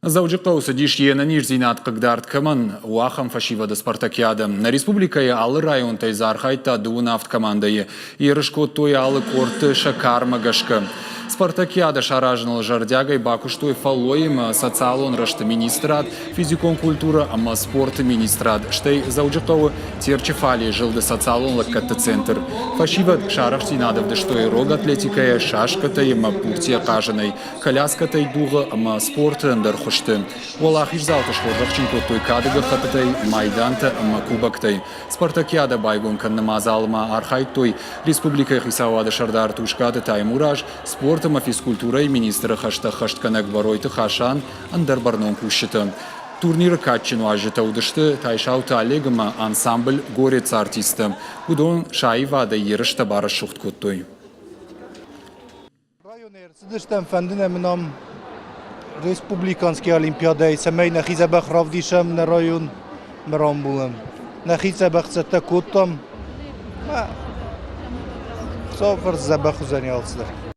Дзӕуджыхъӕуы цыдис йе нӕниздзинад хъыгдард кӕмӕн, у ахӕм фӕсивӕды спартакиадӕ. Нӕ республикӕйы алы районтӕй дзы архайдта дыууын авд командӕйы. Ерыс кодтой алы къордты сӕ кармӕ гӕсгӕ. Спартакиадӕ саразыныл зӕрдиагӕй бакуыстой фӕллойы ӕмӕ социалон рӕзты министрад, физикон культурӕ ӕмӕ спорты министрад, стӕй Дзӕуджыхъӕуы Терчы фале зылды социалон лӕггӕдты центр. Фӕсивӕд сӕ арӕхстдзинад ӕвдыстой рог атлетикӕйӕ, шашкӕтӕй ӕмӕ пуртийӕ хъазынӕй. коляскӕтӕй дугъы ӕмӕ спорты ӕндӕр хуызты. Уӕлахиздзауты схорзӕхджын кодтой кады гӕххӕттытӕй, майдантӕ ӕмӕ кубоктӕй. Спартакиадӕ байгом кӕныны мадзалмӕ архайдтой республикӕйы хицауады сӕрдар Тускъаты Таймураз, спорт ӕмӕ физкультурӕйы министры хӕстӕ ӕххӕстгӕнӕг Бӕройты Хасан, ӕндӕр бӕрнон кусджытӕ. Турниры кадджын уазджытӕ уыдысты Тайсауты Олег ӕмӕ ансамбль «Горец» артисттӕ. Уыдон сӕ аивадӕй ерыстӕ барӕсугъд кодтой. Районы ӕрцыдыстӕм, фӕнды нӕ мын ам республиканский олимпиадӕйы, цӕмӕй нӕхи дзӕбӕх равдисӕм нӕ район рамбулӕм. Нӕхи дзӕбӕх цӕттӕ кодтам. Цавӕр дзӕбӕх уыдзӕни алцыдӕр.